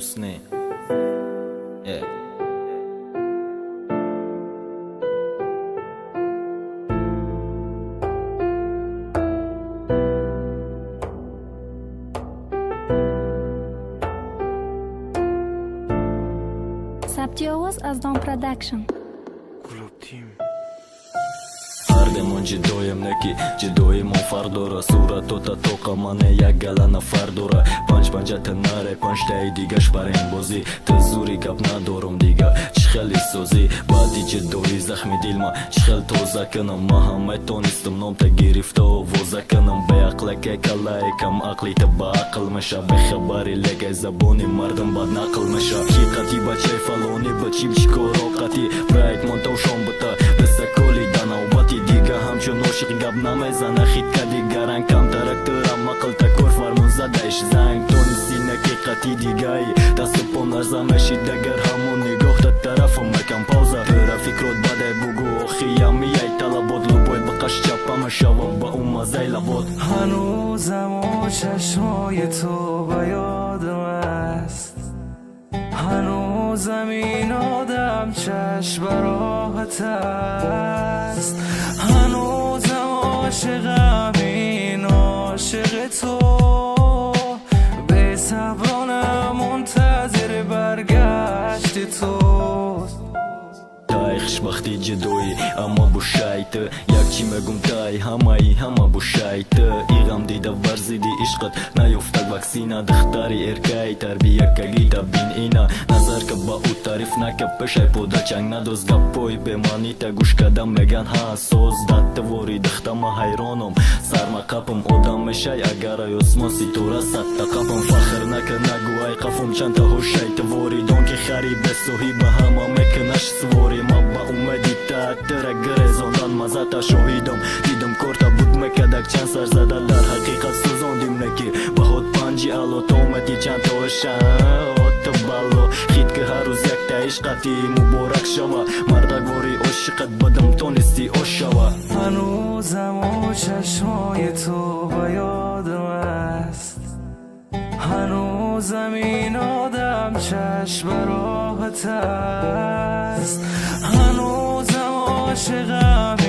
Usne. Yeah. Сабти овоз аз Дон Продакшн. Клуб Тим. Ҳардемон ҷидоем, не ки ҷидоимон фарқ дора. Суратота тоқа мане як гала нафар дора. Панҷ панҷата наре, панҷтаи дигаш баренбозӣ. Ту зури гап надорум дига, чӣ хеле созӣ. Баъди ҷидоӣ захми дилма чӣ хел тоза кунам. Ма ҳам метонистам номта гирифта овоза кунам. Беақлаке калае кам ақли та ба ақл меша. Бехабари лекай забони мардум баднақл меша. Ҳақиқати бачаи фалонӣ ба чим чӣ кор оқати. Проект монтавшон бута бисаколи да навбати дига. Ҳамчун ошиқ гап намезана хитка дигаран. Камтарак турам ақл такор фармон задаиш занг. Тонисти наки дигаи дасту по нарза мешид. Агар ҳамон нигоҳ та тарафам мекам пауза. Тура фикрот бадай бугу охиямияй талабот. Лубой ба қаш чапа мешава ба ӯ мазай лабот. Ҳанӯзам чашмои ту ба ёдам аст. Ҳанӯзам ин одам чашм ба роҳат аст. Ҳанӯзам ошиқам ин ошиқи ту. Бесабронам мунтазири баргашти туст. Тай хушбахти ҷидоӣ амма бушай ту. Як чӣ мегум тай ҳамаи ҳама бушай ту. Иғам дида варзиди ишқат наёфтак ваксина. Духтари эркаи тарбиякагита бин ина. Назар ка ба ӯ тариф нака пешай пода чанг надоз. Гаппои бемаънита гӯш када меган ҳа соз. Даттавори духтама ҳайронам сарма қапам. Одам мешай агар ай осмон ситора садта қапам. Фахр нака нагӯ ай қафом чандта ҳушай творидон ки хари бесоҳиба ҳама мекунаш суворӣ. Ма ба умеди таътира гирезондан маззата шоҳидам. Дидам корта буд мекадак чанд сар зада дар ҳақиқат сӯзондим неки. Баҳот панҷи алло томади чанд тоша отта балло. Хит ки ҳар рӯз якта ишқати муборак шава. Мардагвори ошиқат бадам тонисти ошава. Ҳанӯзам чашмои ту ба ёдам аст. Ҳанӯзам ин одам чашм ба роҳат аст. Ҳанӯзам ошиқам